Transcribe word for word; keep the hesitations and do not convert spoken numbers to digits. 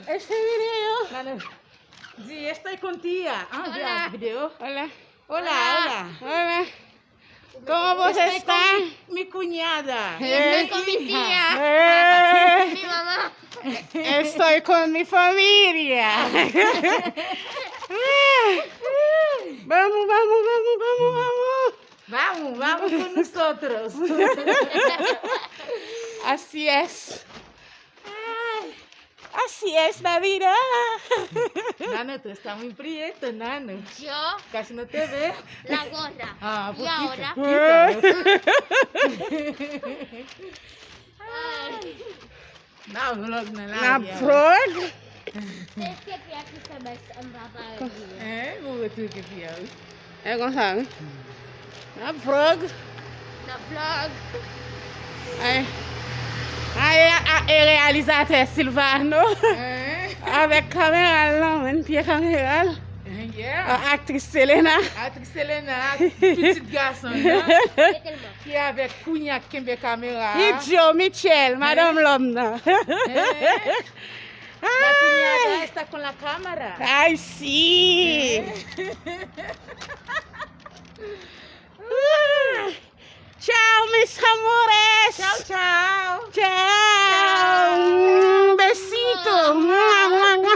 Este video. Nana, di, estoy con tía. Ah, hola. Video. Hola. Hola, hola. Hola. ¿Cómo vos estás? Mi cuñada. Estoy con mi tía. Eh. Mi mamá. Estoy con mi familia. Vamos, vamos, vamos, vamos, vamos. Vamos, vamos con nosotros. Así es. Ay. Así es la vida. Nana, tú estás muy prieto, nana. Yo. Casi no te veo. La gorra. Ah, y poquito, ahora. Poquito. Ay. N ap vlog nan la. N ap vlog. Se kepi a ki fè bèl anba parèy li. Hein, mwen retire kepi a, wi. E konsa, wi. N ap vlog. N ap vlog. Ay. Ay, a, e reyalizatè Silvano. Hein? Avèk kamera l nan, men pye kamera l. Yeah. A, aktris Selena. Aktris Selena, ak pitit gason l nan. Ki avèk kounya k kenbe kamera a. Idyo Michel, madanm lòm nan. Eh. La cuñada está con la cámara. Ay, sí. Eh. Ah. Chao, mis amores. Chao, chao. Chao. Chao. Un besito. Mua, mua, mua.